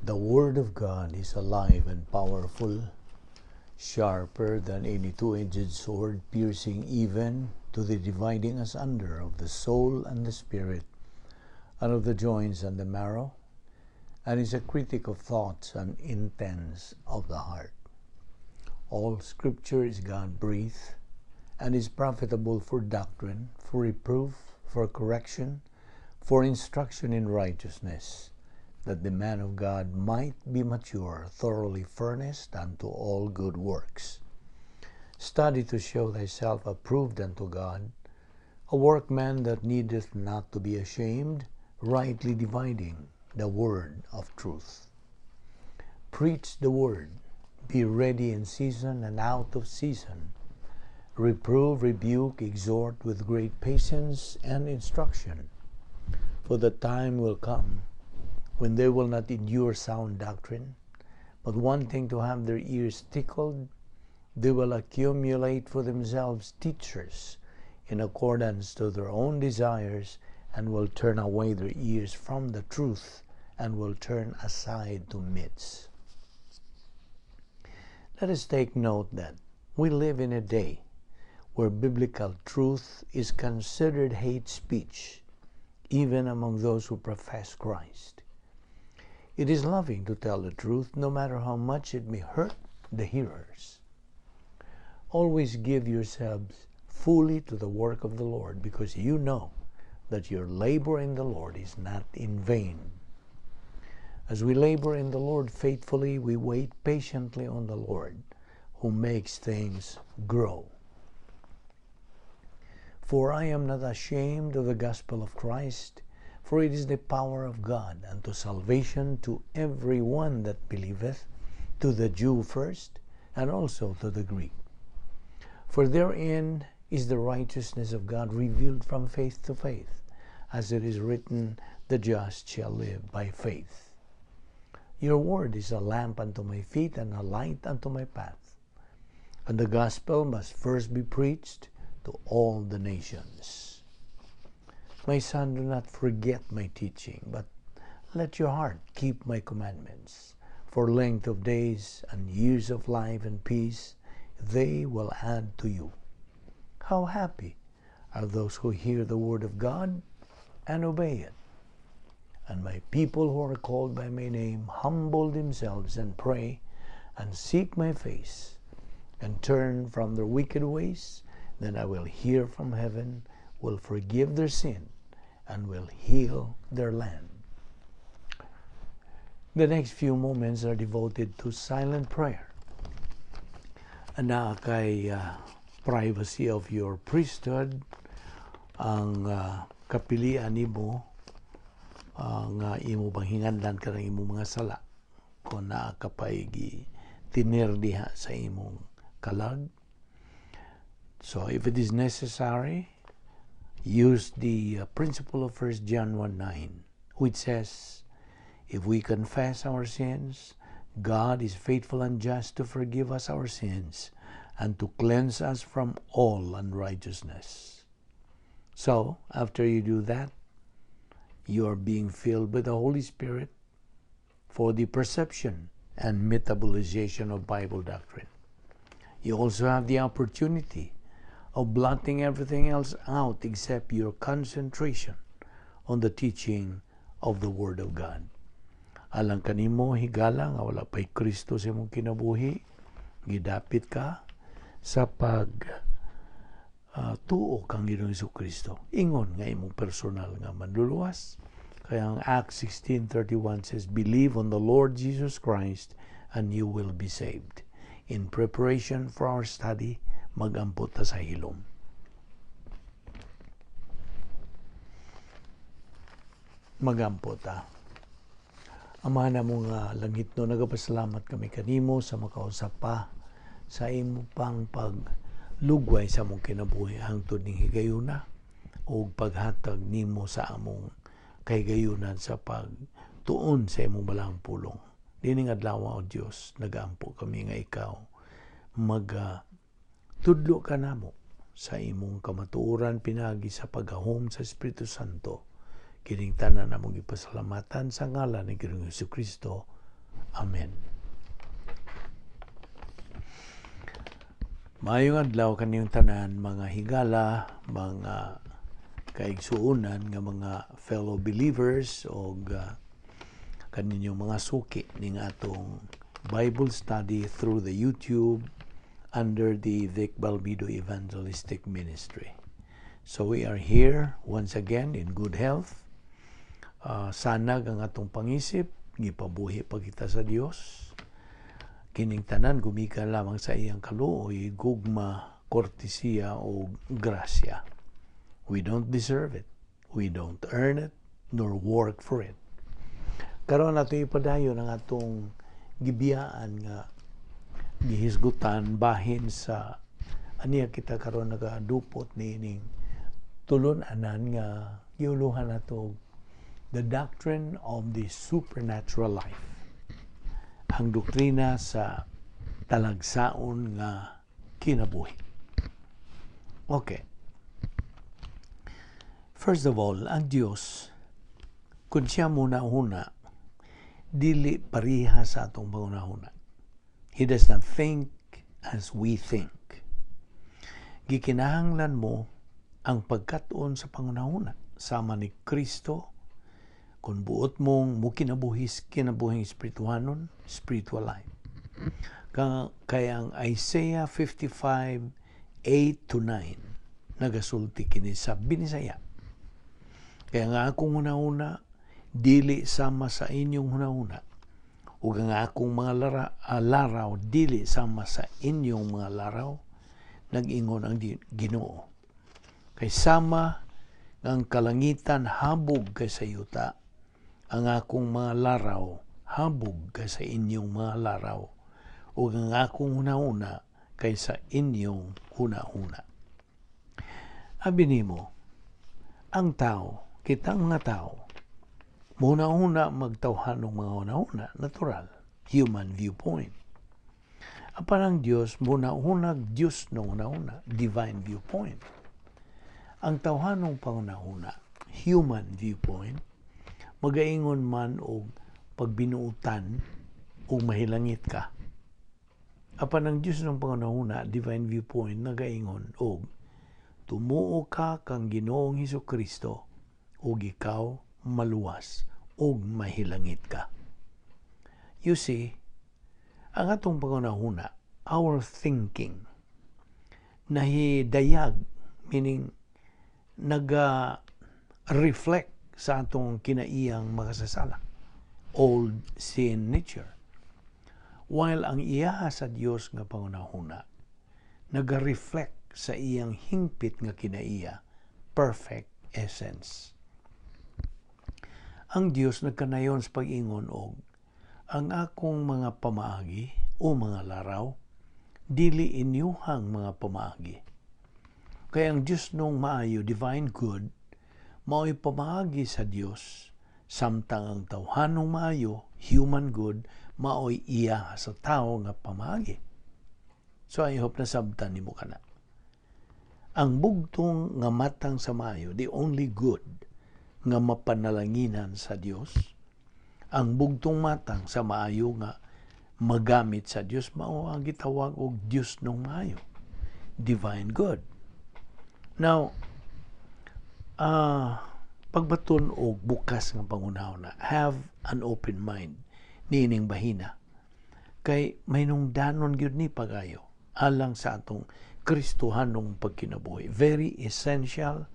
The Word of God is alive and powerful, sharper than any two-edged sword, piercing even to the dividing asunder of the soul and the spirit, and of the joints and the marrow, and is a critic of thoughts and intents of the heart. All Scripture is God-breathed, and is profitable for doctrine, for reproof, for correction, for instruction in righteousness, that the man of God might be mature, thoroughly furnished unto all good works. Study to show thyself approved unto God, a workman that needeth not to be ashamed, rightly dividing the word of truth. Preach the word, be ready in season and out of season. Reprove, rebuke, exhort with great patience and instruction. For the time will come when they will not endure sound doctrine, but wanting to have their ears tickled, they will accumulate for themselves teachers in accordance to their own desires, and will turn away their ears from the truth, and will turn aside to myths. Let us take note that we live in a day where biblical truth is considered hate speech, even among those who profess Christ. It is loving to tell the truth, no matter how much it may hurt the hearers. Always give yourselves fully to the work of the Lord, because you know that your labor in the Lord is not in vain. As we labor in the Lord faithfully, we wait patiently on the Lord, who makes things grow. For I am not ashamed of the gospel of Christ, for it is the power of God unto salvation to every one that believeth, to the Jew first, and also to the Greek. For therein is the righteousness of God revealed from faith to faith, as it is written, the just shall live by faith. Your word is a lamp unto my feet and a light unto my path. And the gospel must first be preached to all the nations. My son, do not forget my teaching, but let your heart keep my commandments. For length of days and years of life and peace, they will add to you. How happy are those who hear the word of God and obey it. And my people who are called by my name humble themselves and pray and seek my face and turn from their wicked ways, then I will hear from heaven, will forgive their sin, and will heal their land. The next few moments are devoted to silent prayer. Naa kay privacy of your priesthood, ang kapilian nimo nga imo bang hinganlan ka ng imong mga sala kung naa ka pa'y tinir diha sa imong kalag. So if it is necessary, use the principle of 1 John 1:9, which says, if we confess our sins, God is faithful and just to forgive us our sins and to cleanse us from all unrighteousness. So, after you do that, you are being filled with the Holy Spirit for the perception and metabolization of Bible doctrine. You also have the opportunity of blotting everything else out except your concentration on the teaching of the Word of God. Alang kanimo higala nga wala pa'y Kristo sa imong kinabuhi, gidapit ka sa pag tuo kang Ginoong Kristo. Ingon nga imong personal nga manluluwas. Kaya ang Acts 16:31 says, "Believe on the Lord Jesus Christ and you will be saved." In preparation for our study, magampo ta sa hilom. Magampo ta. Ama namo nga langit no, nagapasalamat kami kanimo sa makausap pa sa imo pang paglugway sa among kinabuhi hangtod ning higayuna ug paghatag nimo sa among kahigayunan sa pagtuon sa imong balaang pulong. Dining adlaw, o Dios, nagaampo kami nga ikaw mag tudlo ka namo sa imong kamatuoran pinagi sa paghahom sa Espiritu Santo. Kining tanan namong gipasalamatan sa ngalan ni Ginoong Jesucristo. Amen. Maayong adlaw kaniyong tanan, mga higala, mga kaigsuonan nga mga fellow believers og kaninyong mga suki ning atong Bible study through the YouTube under the Vic Balbido Evangelistic Ministry. So we are here once again in good health. Sanag ang atong pangisip, gipabuhi pa kita sa Dios. Kining tanan gumikan lamang sa iyang kaluoy, gugma, kortesiya o grasya. We don't deserve it. We don't earn it nor work for it. Karon ato ipadayon ang atong gibiyaan nga gihisgutan bahin sa aniya kita karon nagadupot niining tulon-anan nga giuluhan nato, the doctrine of the supernatural life, ang doktrina sa talagsaon nga kinabuhi. Okay. First of all, ang Dios, kung siya muna-una, dili pariha sa atong pangunahuna. He does not think as we think. Gikinahanglan mo ang pagkat-on sa pangunahuna sama ni Kristo kung buot mong mukinabuhis kinabuhing espirituhanon, spiritual life. Kaya ang Isaiah 55, 8 to 9, nagasulti kini sa Binisaya. "Kaya nga akong hunahuna, dili sama sa inyong hunahuna, ug ang akong mga laraw, dili sama sa inyong mga laraw, nag-ingon ang Ginoo. Kay sama ang kalangitan habog kaysa yuta, ang akong mga laraw habog kaysa inyong mga laraw, ug ang akong hunahuna kaysa inyong hunahuna." Abi nimo, ang tao, kitang mga tao, muna-una magtawhan ng mga hunahuna, natural, human viewpoint. Apan ang Diyos, muna-una Diyos ng hunahuna, divine viewpoint. Ang tawhanong pangunahuna, human viewpoint, magaingon man og pagbinuutan o mahilangit ka. Apan ang Diyos ng pangunahuna, divine viewpoint, nagaingon og tumuo ka kang Ginoong Hesus Kristo ug ikaw maluwas ug mahilangit ka. You see, ang atong pangunahuna, our thinking, nahidayag, meaning naga-reflect sa atong kinaiyang makasasala, old sin nature. While ang iyaha sa Dios nga pangunahuna, naga-reflect sa iyang hingpit nga kinaiya, perfect essence. Ang Dios nagkanayon sa pag-ingon og ang akong mga pamaagi o mga laraw dili inyuhang mga pamaagi. Kaya ang Dios nung maayo, divine good, mao'y pamaagi sa Dios, samtang ang tawhanong maayo, human good, mao'y iya sa tao nga pamaagi. So I hope nasabtan nimo kana. Ang bugtong nga matang sa maayo, the only good nga mapanalanginan sa Dios, ang bugtong matang sa maayo nga magamit sa Dios, mao ang gitawag og Dios nung maayo, divine good. Now, pagbaton og bukas nga pangunahuna, have an open mind niining bahina. Kay mahinungdanon gyud ni pagayo alang sa atong Kristohanong pagkinabuhi. Very essential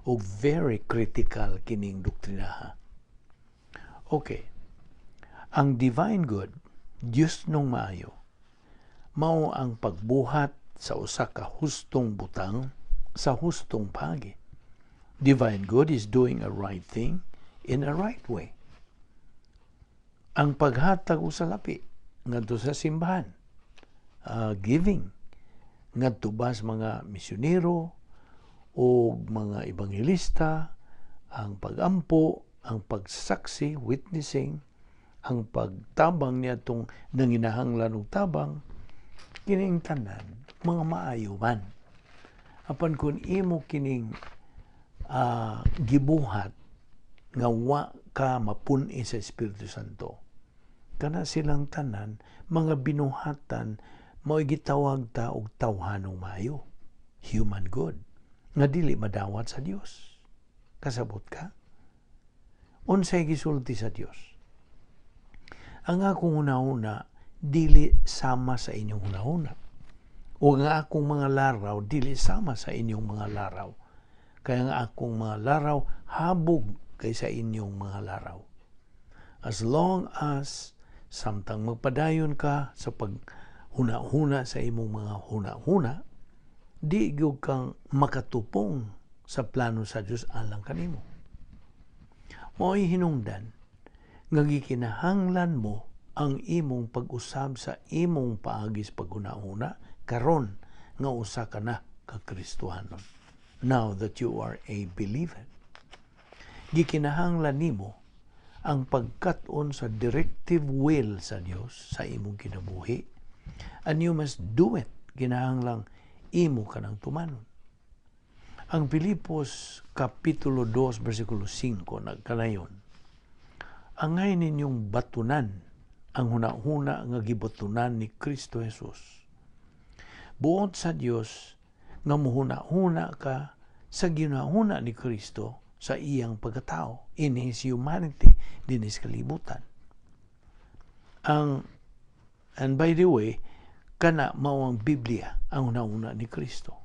o very critical kining doktrinaha. Okay. Ang divine good, Diyos nung maayo, mao ang pagbuhat sa usa ka hustong butang sa hustong pagi. Divine good is doing a right thing in a right way. Ang paghatag og salapi ngadto sa simbahan, giving ngadto ba sa mga misyonero o mga ebanghelista, ang pagampo, ang pagsaksi, witnessing, ang pagtabang niadtong nanginahanglan og tabang, kining tanan mga maayo man. Apan kung imo kining gibuhat nga wa ka mapun-i sa Espiritu Santo, Kana silang tanan mga binuhatan mao'y gitawag ta og tawhanong maayo, human good, nga dili madawat sa Dios. Kasabot ka? Unsay gisulti sa Dios? "Ang akong hunahuna dili sama sa inyong hunahuna, o ang akong mga laraw dili sama sa inyong mga laraw. Kaya ang akong mga laraw habog kaysa inyong mga laraw." As long as samtang magpadayon ka sa paghuna-huna sa imong mga huna-huna, di gyud kang makatupong sa plano sa Dios alang kanimo. Mao'y hinungdan nga gikinahanglan mo ang imong pag-usab sa imong paagi sa paghuna-huna karon nga usa ka na ka Kristohanon. Now that you are a believer, gikinahanglan nimo ang pagkat-on sa directive will sa Dios sa imong kinabuhi, and you must do it. Kinahanglang imo kanang tumanon. Ang Filipos Kapitulo 2 versikulo 5 nagkanayon, "Angay ninyong batunan ang hunahuna nga gibatunan ni Kristo Jesus." Buot sa Dios nga muhuna-huna ka sa ginahuna ni Kristo sa iyang pagkatao, in His humanity dinhi sa kalibutan. Ang and by the way, kana mao ang Biblia, ang hunahuna ni Kristo.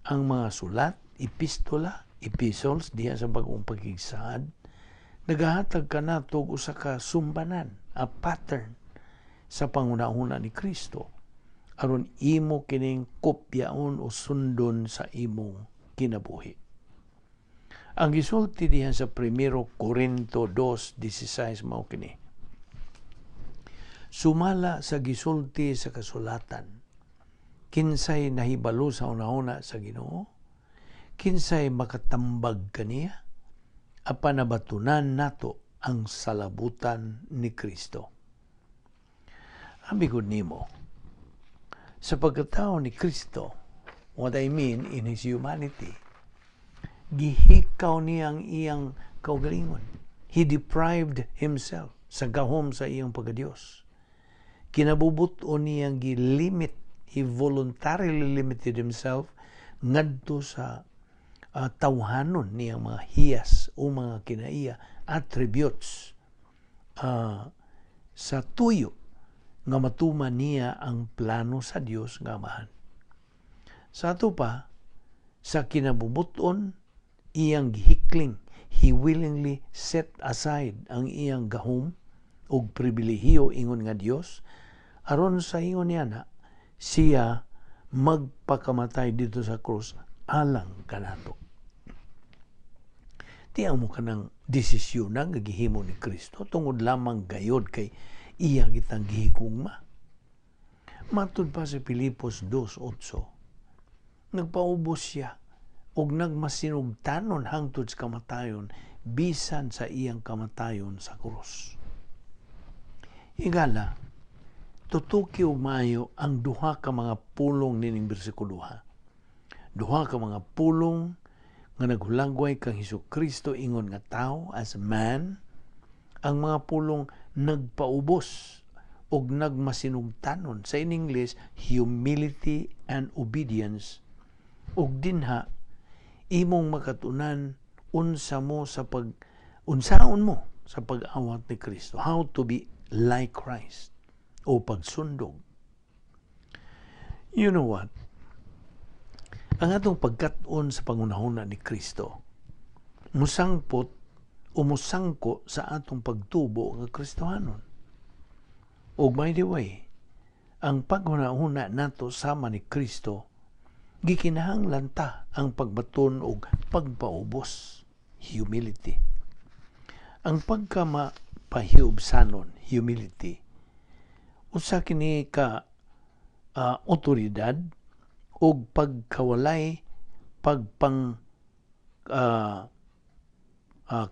Ang mga sulat, epistola, epistles diha sa Bagong Pakigsaad, nagahatag kanato og usa ka sumbanan, a pattern sa panghunahuna ni Kristo aron imo kining kopyaon o sundon sa imong kinabuhi. Ang gisulti diha sa 1 Corinto 2:16 mao kini, "Sumala sa gisulti sa kasulatan, kinsay nahibalo sa hunahuna sa Ginoo? Kinsay makatambag kaniya? Apan nabatunan nato ang salabutan ni Kristo." Abi gud nimo, sa pagkatao ni Kristo, what I mean, in His humanity, gihikaw niya ang iyang kaugalingon. He deprived Himself sa gahom sa iyang pagkadiyos. Kinabubuton niyang gilimit, He voluntarily limited Himself ngadto sa tawhanon niyang mga hiyas o mga kinaiya, attributes, sa tuyo nga matuman niya ang plano sa Dios nga Amahan. Sa ato pa, sa kinabubuton, iyang gihikling, He willingly set aside ang iyang gahom og pribilehiyo ingon nga Dios aron sa ingon niya na siya magpakamatay didto sa krus alang kanato. Tiyan mo kanang desisyon nga gihimo ni Kristo tungod lamang gayod kay iya kitang gihigugma. Matud pa sa Filipos 2:8, nagpaubos siya og nagmasinugtanon hangtod sa kamatayon, bisan sa iyang kamatayon sa krus. Higala, tutuki og maayo ang duha ka mga pulong nining bersikulo ha. Duha ka mga pulong nga naghulagway kang Hesus Kristo ingon nga tao, as man, ang mga pulong "nagpaubos" og "nagmasinugtanon", sa in English, humility and obedience. Ug dinha imong makatunan unsa mo sa pag unsaon mo sa pag-awat ni Kristo, how to be like Christ o pagsundog. You know what, ang atong pagkat-on sa panghunahuna ni Kristo musangpot o musangko sa atong pagtubo nga Kristohanon. Ug by the way, ang paghunahuna nato sama ni Kristo, gikinahanglan ta ang pagbaton og pagpaubos, humility. Ang pagkamapahiubsanon, humility, usa kini ka otoridad og pagkawalay pagpang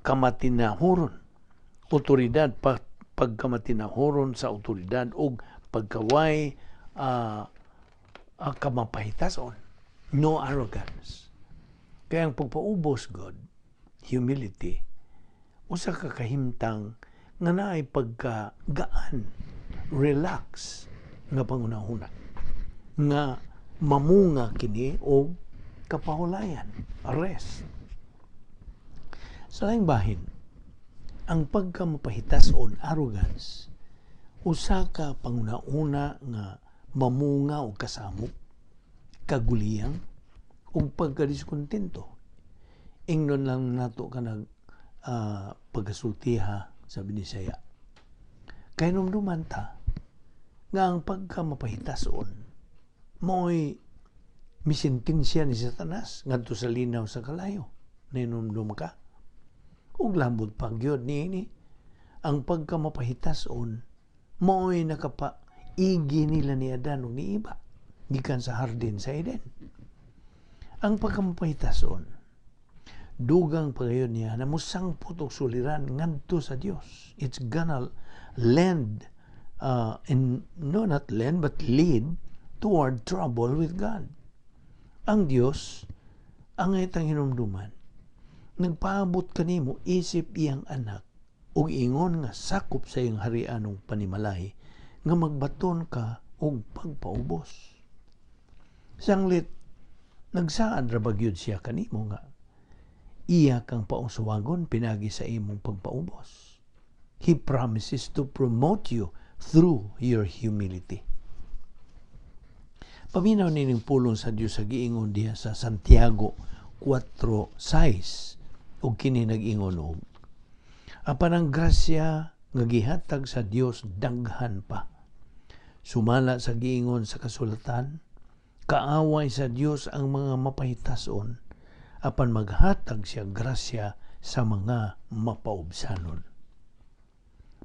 kamatinahuron, otoridad pa, pagkamatinahuron sa otoridad og pagkaway kamapahitason, no arrogance. Kaya ang pagpaubos god, humility, usa ka kahimtang nga naay pagkagaan, relax nga panghunahuna nga mamunga kini og kapahulayan, rest. Sa laing bahin, ang pagkamapahitason, arrogance, usa ka panghunahuna nga mamunga og kasamok, kaguliyang, ug pagkadiskontento. Ingnon lang nato kanang pagkasultiha sa Binisaya. Kay numduman ta nga ang pagkamapahitason mao'y misentensya ni Satanas ngadto sa linaw sa kalayo. Ninumdum ka? Ug lambot pa gyud niini, ang pagkamapahitason mao'y nakapaigi nila ni Adan ug ni Eva gikan sa hardin sa Eden. Ang pagkamapahitason, dugang pagayon niya na musangpot og suliran ngadto sa Dios. It's gonna lend in, no, not lend but lead toward trouble with God. Ang Dios ang itang hinumduman, nagpaabot kanimo isip iyang anak ug ingon nga sakop sa iyang harian ug panimalay nga magbaton ka og pagpaubos. Sanglit nagsaad ra ba gyud siya kanimo nga iya kang pauswagon pinagi sa imong pagpaubos? He promises to promote you through your humility. Paminaw nining pulong sa Dios sa giingon diha sa Santiago 4:6, ug kini nag-ingon og, "Apan ang grasya nga gihatag sa Dios daghan pa. Sumala sa giingon sa kasulatan, kaaway sa Dios ang mga mapahitason, apan maghatag siya grasya sa mga mapaubsanon."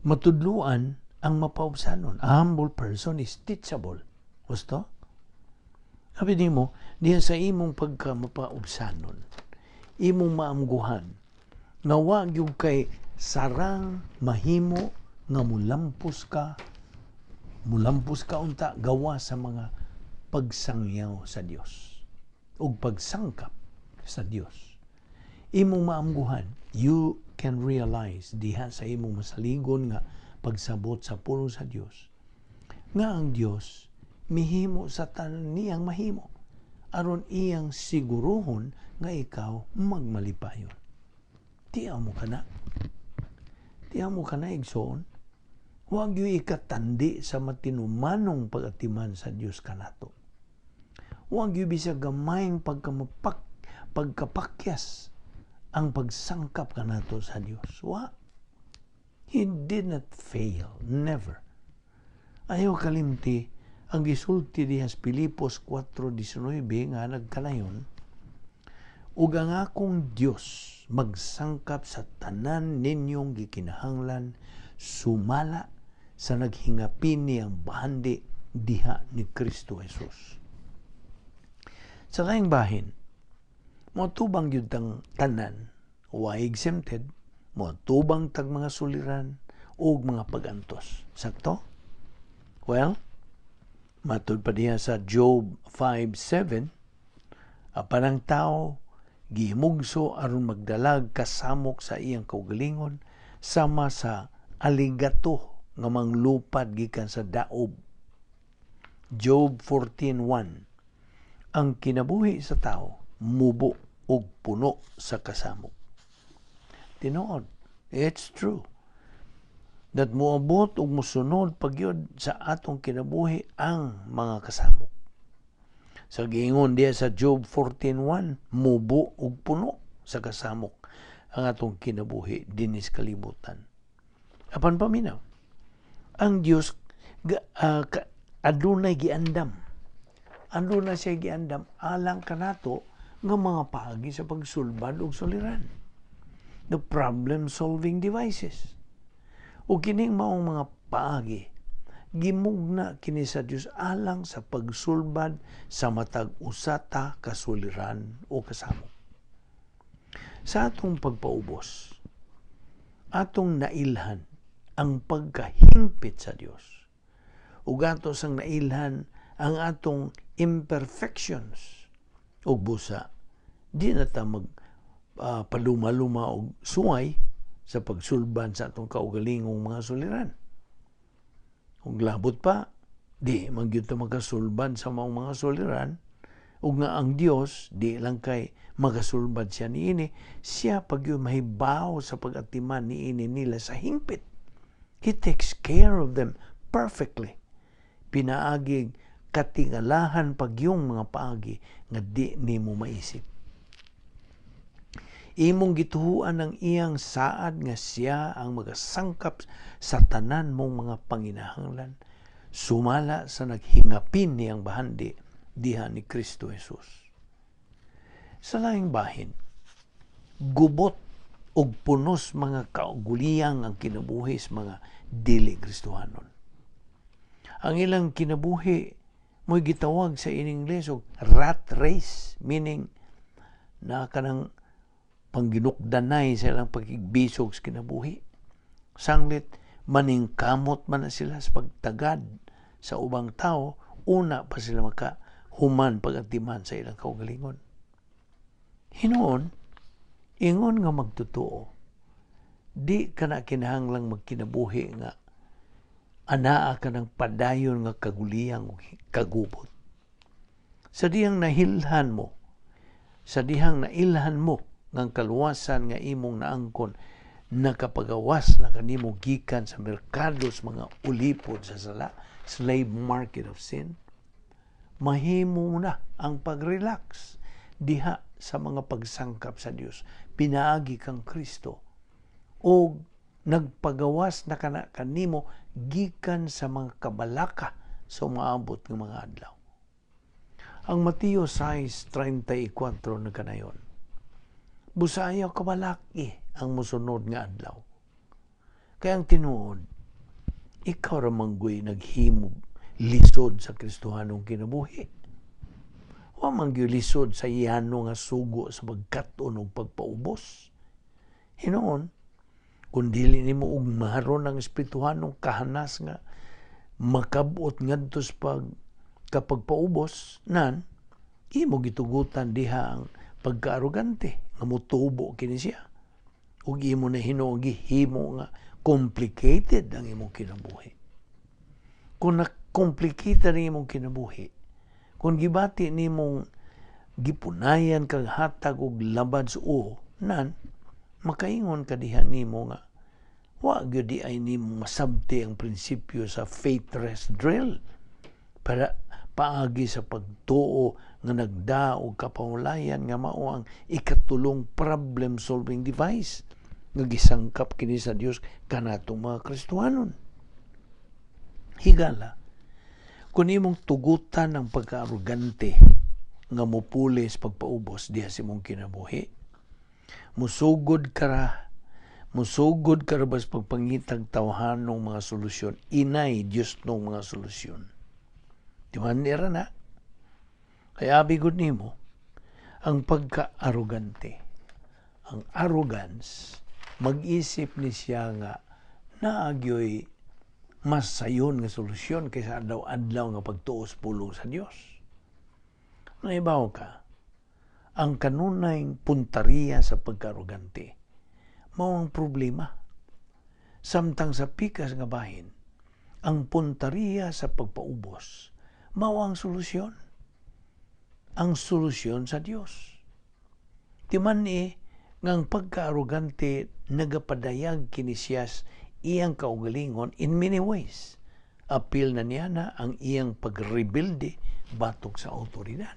Matudluan ang mapaubsanon. A humble person is teachable. Gusto? Sabi nimo, diha sa imong pagka mapaubsanon, imong maamguhan, nga wa gyud kay sarang mahimo nga mulampos ka unta gawa sa mga pagsangyaw sa Dios ug pagsangkap sa Dios. Imong maamguhan, you can realize diha sa imong masaligon nga pagsabot sa pulong sa Dios nga ang Dios mihimo sa tanan niyang mahimo aron iyang siguruhon nga ikaw magmalipayon. Tiyaw mo kana. Tiyaw mo kana, igsoon. Huwag yung ikatandi sa matinumanong pag-atiman sa Dios kanato. Huwag yung bisag gamayng pagkapakyas ang pagsangkap kanato sa Dios. Wa. He did not fail. Never. Ayaw kalimti ang gisulti diha sa Pilipos 4:19 nga nagkanayon, "Ug ang akong Dios magsangkap sa tanan ninyong gikinahanglan sumala sa naghingapin niyang bahandi diha ni Kristo Jesus." Sa laing bahin, moatubang gyud tang tanan, wa exempted, moatubang tag mga suliran ug mga pagantos. Sakto? Well, matud pa diha sa Job 5:7, "Apan ang tao gihimugso aron magdalag kasamok sa iyang kaugalingon, sama sa aligato nga manglupad gikan sa daob." Job 14:1, "Ang kinabuhi sa tao mubo ug puno sa kasamok." Tinuod, it's true that moabot ug mosunod pagyud sa atong kinabuhi ang mga kasamok. Sa giingon diya sa Job 14:1, mubo ug puno sa kasamok ang atong kinabuhi dinis kalibutan. Apan paminaw, ang Dios adunay giandam. Adunay siya giandam alang kanato nga mga paagi sa pagsulbad og suliran. The problem solving devices. Ug kining maong mga paagi, gimugna kini sa Dios alang sa pagsulbad sa matag usa ta kasuliran o kasamok. Sa atong pagpaubos, atong nailhan ang pagkahingpit sa Dios. Ug ato sang nailhan ang atong imperfections. Ug busa, di na ta mag paluma-luma og suway sa pagsulban sa atong kaugalingong mga suliran. Ug labot pa, di man gyud ta makasulban sa maong mga suliran, ug nga ang Dios di lang kay magasulbad siya niini, siya pag yun mahibaw sa pag-atiman niini nila sa hingpit. He takes care of them perfectly. Pinaagig katingalahan pagyong mga paagi nga di nimo maisip. Imong gituhuan ang iyang saad nga siya ang magasangkap sa tanan mong mga panginahanglan, sumala sa naghingapin niyang bahandi diha ni Kristo Jesus. Sa laing bahin, gubot og punos mga kauguliyang ang kinabuhi sa mga dili Kristohanon. Ang ilang kinabuhi mo'y gitawag sa Ingles og rat race, meaning na kanang pangginukdanay sa ilang pagkigbisog sa kinabuhi. Sanglit, maningkamot man na sila sa pagtagad sa ubang tao, una pa sila maka human pagatiman sa ilang kaugalingon. Hinuon, ingon nga magtotoo, di ka na kinahanglang magkinabuhi nga anaa ka ng padayon nga kaguliyang kagubot. Sa dihang nahilhan mo, sa dihang nailhan mo ng kaluwasan nga imong naangkon, nakapagawas na kanimo gikan sa merkado sa mga ulipod sa sala, slave market of sin, mahimo na ang pag-relax diha sa mga pagsangkap sa Dios pinaagi kang Kristo, o nagpagawas na kana kanimo gikan sa mga kabalaka sa umaabot nga mga adlaw. Ang Mateo 6:34 nagkanayon, busa ayaw kabalaki ang musunod nga adlaw. Kaya ang tinuod, ikaw ra manggoy naghimog lisod sa Kristohanong kinabuhi. Wa man gyud lisod sa iyano nga sugo sa pagkat-on og pagpaubos. Hinuon, kung dili nimo ugmaron ang espirituhanong kahanas nga makabot ngadto sa kapagpaubos, nan imo gitugutan diha ang pagkaarogante nga motubo kini siya. Ug imo na hinuon gihimo nga complicated ang imong kinabuhi. Kung na-complicated ang imong kinabuhi, kung gibati nimong gipunayan kag hatag og labad sa uo, nan makaingon ka diha nimo nga wa gyud di ay nimo masabti ang prinsipyo sa faith rest drill para paagi sa pagtuo nga nagda og kapangulayan nga mao ang ikatulong problem solving device nga gisangkap kini sa Dios kanatong mga Kristohanon. Higala, kung imong tugutan ang pagkaarogante nga mopuli sa pagpaubos diha sa imong kinabuhi, musugod ka ra ba sa pagpangitag tawhanong mga solusyon, inay Dios nong mga solusyon. Di man nira na. Kaya abi gud nimo ang pagka-arogante. Ang arrogance, mag-isip ni siya nga naagyoy mas sayon nga solusyon kaysa adlaw-adlaw nga pagtuos pulong sa Dios. Naibaw ka, ang kanunay puntariya sa pagka-arogante mao ang problema. Samtang sa pikas nga bahin, ang puntariya sa pagpaubos mao ang solusyon. Ang solusyon sa Dios. Timan ni nga ang pagka-arogante nagapadayag kini siya iyang kaugalingon in many ways. Apil na niya na ang iyang pagrebelde batok sa autoridad.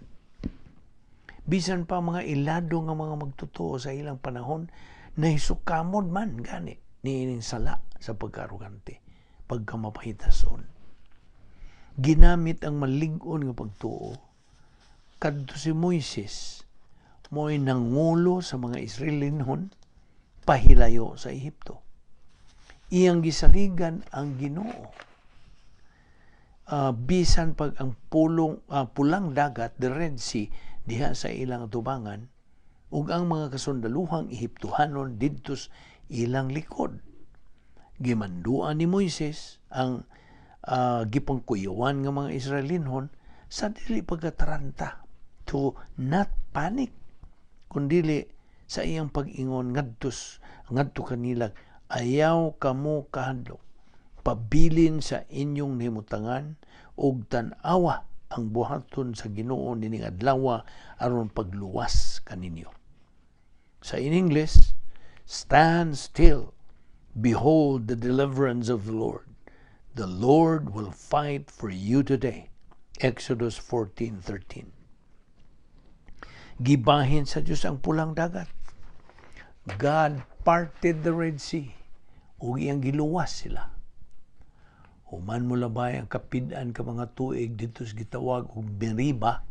Bisan pa mga ilado nga mga magtotoo sa ilang panahon, nahisukamod man gani niining sala sa pagka-arogante, pagkamapahitason. Ginamit ang malig-on nga pagtuo kadto si Moises, mo'y nangulo sa mga Israelinhon pahilayo sa Ehipto. Iyang gisaligan ang Ginoo. Bisan pag ang pulang dagat, the Red Sea, diha sa ilang tubangan, ug ang mga kasundaluhang Ehiptohanon didto sa ilang likod. Gimanduan ni Moises ang gipangkuyawan nga mga Israelinhon sa dili pagkataranta, to not panic, kundili Sa iyang pag-ingon ngadto kanila, "Ayaw kamo kahadlok. Pabilin sa inyong nahimutangan ug tan-awa ang buhaton sa Ginoo nining adlaw aron pagluwas kaninyo." Sa in English, "Stand still, behold the deliverance of the Lord. The Lord will fight for you today." Exodus 14:13. Gibahin sa Dios ang Pulang Dagat. God parted the Red Sea ug iyang giluwas sila. Human molabay ang kapid-an ka mga tuig didto sa gitawag og Meriba,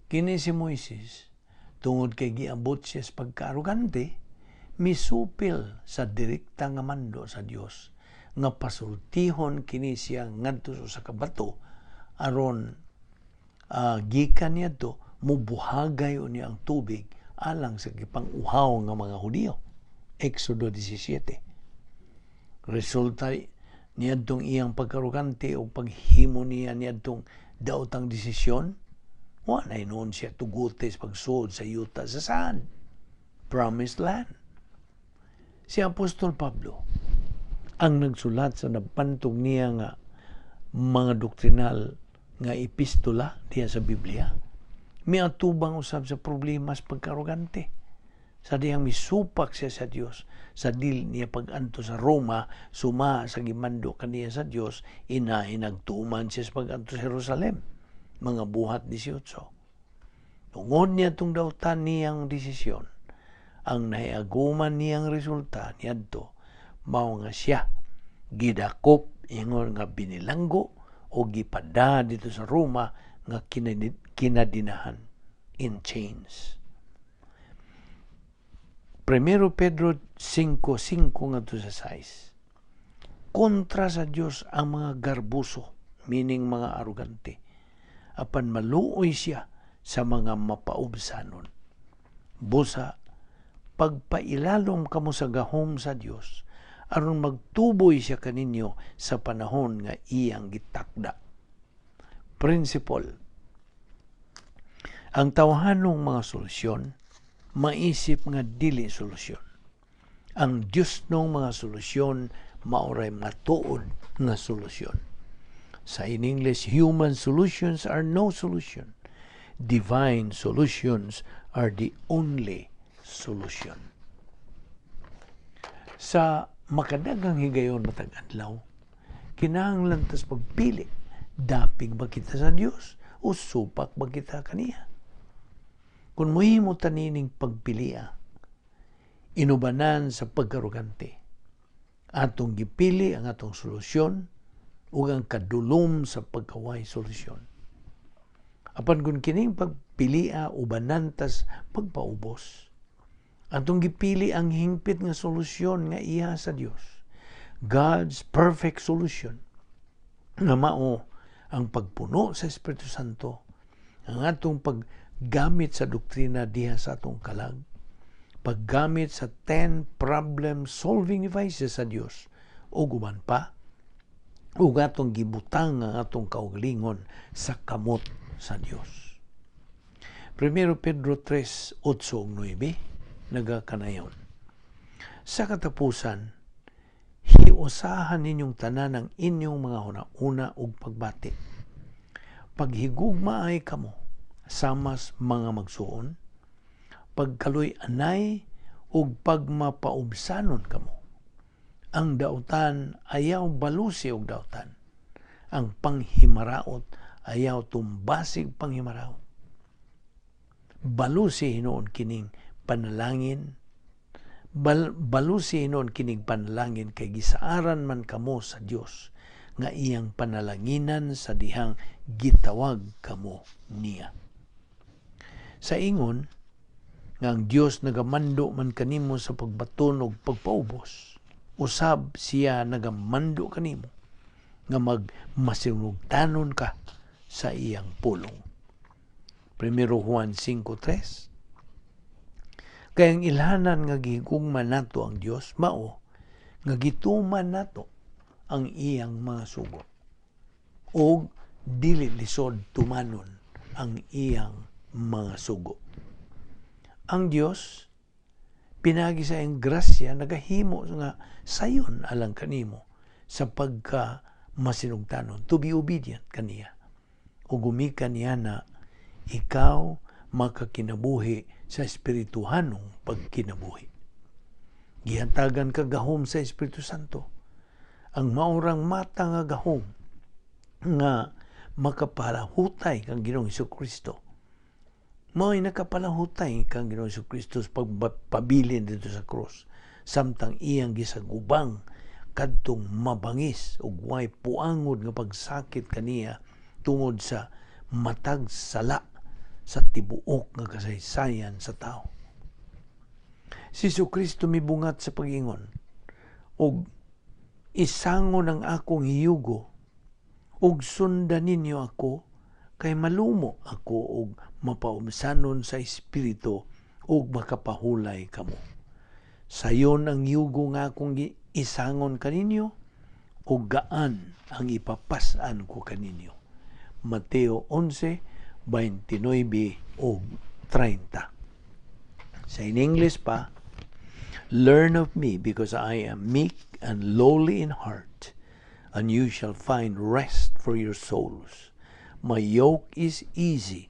kini si Moises, tungod kay giabot siya sa pagkaarogante, misupil sa direkta nga mando sa Dios nga pasultihon kini siya ngadto sa usa ka bato aron gikan niadto mubuhagay unya ang tubig alang sa gipang-uhaw nga mga Hudiyo. Exodo 17. Resulta niadtong iyang pagkarugante o paghimo niya niadtong daotang desisyon, wa na hinuon siya tuguti sa pagsuod sa yuta sa saan? Promised Land. Si Apostol Pablo ang nagsulat sa nabantog niya nga mga doktrinal nga epistola diya sa Biblia. Miatubang usab sa problema sa pagkarugante. Sa dihang misupak siya sa Dios sa dili niya pag-anto sa Roma suma sa gimando kaniya sa Dios, inahin nagtuman siya sa pag-anto sa Jerusalem. Mga Buhat 18. Tungod niya itong dautan niyang desisyon, ang nahiaguman niyang resulta niadto mao nga siya gidakop ingon nga binilanggo o gipada didto sa Roma nga kinadinahan, in chains. Primero Pedro 5:5 ngadto sa 6. Kontra sa Dios ang mga garbuso, meaning mga arugante. Apan maluoy siya sa mga mapaubsanon. Busa, pagpailalom kamo sa gahom sa Dios aron magtuboy siya kaninyo sa panahon nga iyang gitakda. Principle. Ang tawhanong mga solusyon maisip nga dili solusyon. Ang Diyos nung mga solusyon maoray matuod nga solusyon. Sa in English, human solutions are no solution. Divine solutions are the only solution. Sa makadagang higayon matag adlaw, kinahanglan tas pagpili, dapig ba kita sa Dios o supak ba kita kaniya? Kung muhimo ta nining pagpilia, inubanan sa pagkarugante, atong gipili ang atong solusyon ug ang kadulom sa pagkaway solusyon. Apan kung kining pagpilia ubanan tas pagpaubos, atong gipili ang hingpit nga solusyon nga iya sa Dios. God's perfect solution nga mao ang pagpuno sa Espiritu Santo, ang atong paggamit sa doktrina diha sa atong kalag, paggamit sa 10 problem solving devices sa Dios ug uban pa, ug atong gibutang ang atong kaugalingon sa kamot sa Dios. Primero Pedro 3, 8 ug 9 nagakanayon. Sa katapusan, hiusahan ninyong tanan ang inyong mga huna-huna ug pagbati. Paghigugmaay kamo samas mga magsuon, pagkaluy anay ug pagmapaubsanon kamo. Ang dautan ayaw balusi og dautan. Ang panghimaraot ayaw tumbasig panghimaraot. Balusi hinuon kining panalangin. Balusi hinuon kining panalangin kay gisaaran man kamo sa Dios nga iyang panalanginan sa dihang gitawag kamo niya. Sa ingon nga ang Dios nagamando man kanimo sa pagbaton og pagpaubos, usab siya nagamando kanimo nga magmasinugtanon ka sa iyang pulong. Primero Juan 5:3. Kay ang ilhanan nga gihigugma nato ang Dios mao nga gituman nato ang iyang mga sugo ug dili lisod tumanon ang iyang mga sugo. Ang Dios Pinaagi sa iyang grasya nagahimo nga sayon alang kanimo sa pagka masinugtanon, to be obedient kaniya. Ug gumikan niya na ikaw makakinabuhi sa espirituhanong pagkinabuhi. Gihatagan ka gahom sa Espiritu Santo. Ang maurang mata nga gahom nga makapalahutay kang Ginoong Kristo. Mao'y nakapalahutay kang Ginoong Kristo sa pagpabilin dito sa krus samtang iyang gisagubang kadtong mabangis ug way puangod nga pagsakit kaniya tungod sa matag sala sa tibuok nga kasaysayan sa tao. Si Kristo mibungat sa pag-ingon og isangon ang akong hiyugo ug sundan ninyo ako, kay malumo ako og mapaubsanon sa espiritu, ug makapahulay kamo. Sayon ang yugo nga akong isangon kaninyo ug gaan ang ipapas-an ko kaninyo. Mateo 11:29 ug 30. Sa in English pa, "Learn of me, because I am meek and lowly in heart, and you shall find rest for your souls. My yoke is easy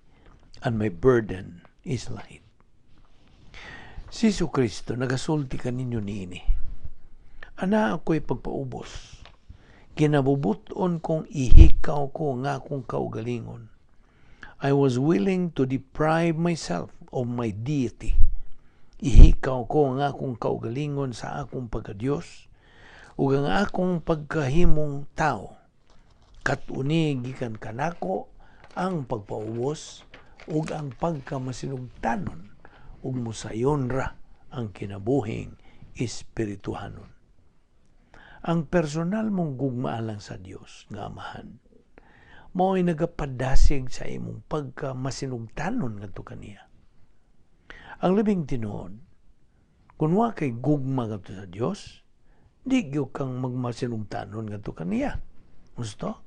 and my burden is light." Si Kristo nagasulti kaninyo niini. Ana ako'y pagpaubos. Kinabubuton kong ihikaw ko nga akong kaugalingon. I was willing to deprive myself of my deity. Ihikaw ko ang akong kaugalingon sa akong pagkadiyos ug ang akong pagkahimong tao. Kat-uni gikan kanako ang pagpaubos ug ang pagkamasinugtanon, ug musayon ra ang kinabuhing espirituhanon. Ang personal mong gugma alang sa Dios nga Amahan mao'y nagapadasig sa imong pagkamasinugtanon ngadto kaniya. Ang labing tinuod, kung wa kay gugma ngadto sa Dios, di gyud kang magmasinugtanon ngadto kaniya. Gusto?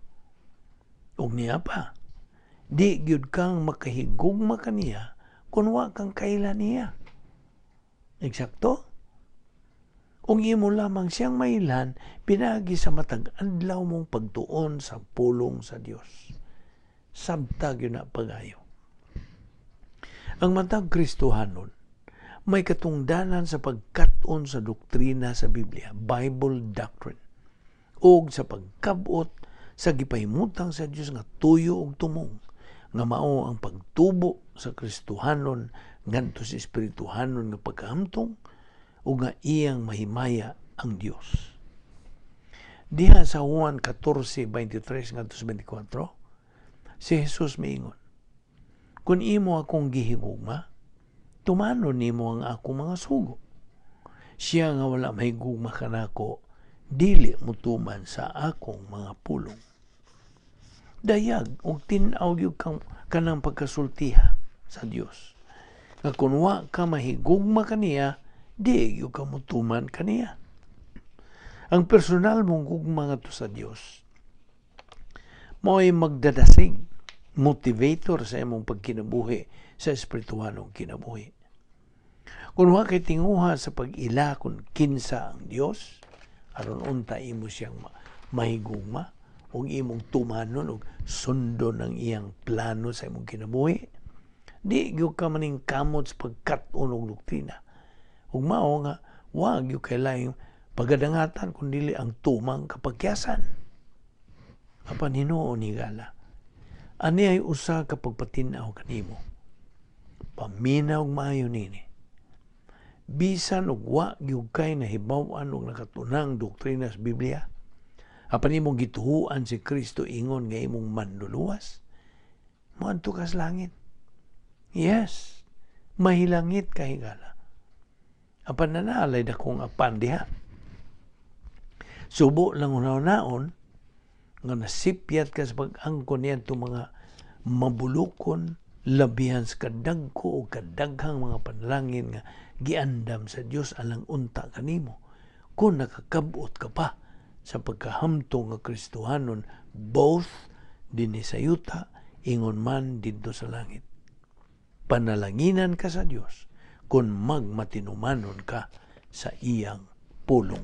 Ug niya pa, di gyud kang makahigugma kaniya kung wa kang kaila niya. Eksakto? Kung imo lamang siyang mailhan, pinaagi sa matag adlaw mong pagtuon sa pulong sa Dios. Sabta gyud na pagayo. Ang matag Kristohanon may katungdanan sa pagkat-on sa doktrina sa Biblia, Bible doctrine, ug sa pagkabot sa gipahimutang sa Dios nga tuyo ug tumong, nga mao ang pagtubo sa Kristohanon ngadto sa espirituhanon nga pagkahamtong ug nga iyang mahimaya ang Dios. Diha sa Juan 14:23 ngadto sa 24, si Jesus miingon, "Kung imo akong gihigugma, tumanon nimo ang akong mga sugo. Siya nga wala mahigugma kanako, dili mutuman sa akong mga pulong." Dayag ug tin-aw gyud kang kanang pagkasultiha sa Dios. Nga kung wa ka mahigugma kaniya, di gyud ka mutuman kaniya. Ang personal mong gugma ngadto sa Dios mao'y magdadasig, motivator sa imong pagkinabuhi sa espirituhanong kinabuhi. Kung wa kay tinguha sa pag-ila kung kinsa ang Dios, aron unta imo siyang mahigugma ug imong tumanon ug sundon ang iyang plano sa imong kinabuhi, di gyud ka maningkamot sa pagkat-on og doktrina. Ug mao nga wa gyud kay laing pagadangatan kun dili ang tumang kapagyasan. Apan hinuon, higala, ani ay usa ka pagpatin-aw kanimo. Paminaw og maayo nini. Bisan og wa gyud kay nahibaw-an og nakatunang doktrina sa Biblia, apan imong gituhuan si Kristo ingon nga imong manluluwas, moadto ka sa langit. Yes, mahilangit ka, higala. Apan nanalay dakong apan diha. Subo lang hunahunaon nga nasipyat ka sa pag-angkon niya mga mabulukon, labihan sa kadagko o kadaghang mga panalangin nga giandam sa Dios alang unta kanimo, kung nakakabot ka pa sa pagkahamtong nga Kristohanon both dinhi sa yuta ingon man didto sa langit. Panalanginan ka sa Dios. Kung magmatinumanon ka sa iyang pulong.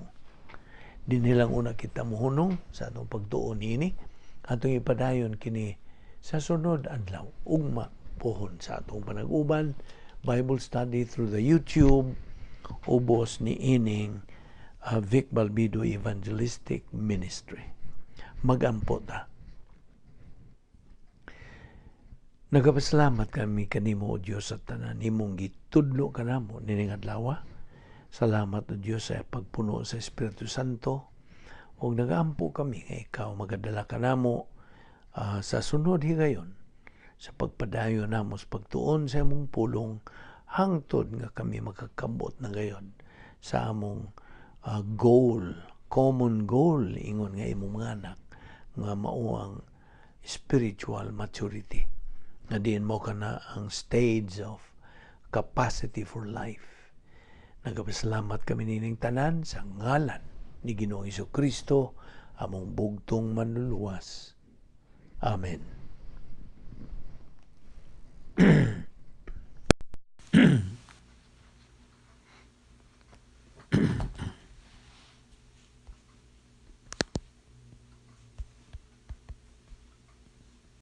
Dinhi lang una kita muhunong sa atong pagtuon niini. Atong ipadayon kini sa sunod adlaw, ugma pohon, sa atong panag-uban Bible study through the YouTube ubos ni ining Vic Balbido Evangelistic Ministry. Magampo ta. Nagapasalamat kami kanimo, O Dios, sa tanan nimong gitudlo kanamo nining adlaw. Salamat, O Dios, sa pagpuno sa Espiritu Santo. Ug nagaampo kami nga ikaw magadala kanamo sa sunod higayon sa pagpadayon namo sa pagtuon sa imong pulong hangtod nga kami makakabot na gayon sa among goal, common goal, ingon nga imong mga anak, nga mao ang spiritual maturity nga diin mo kana ang stage of capacity for life. Nagapasalamat kami nining tanan sa ngalan ni Ginoong Kristo, among bugtong Manluluwas. Amen.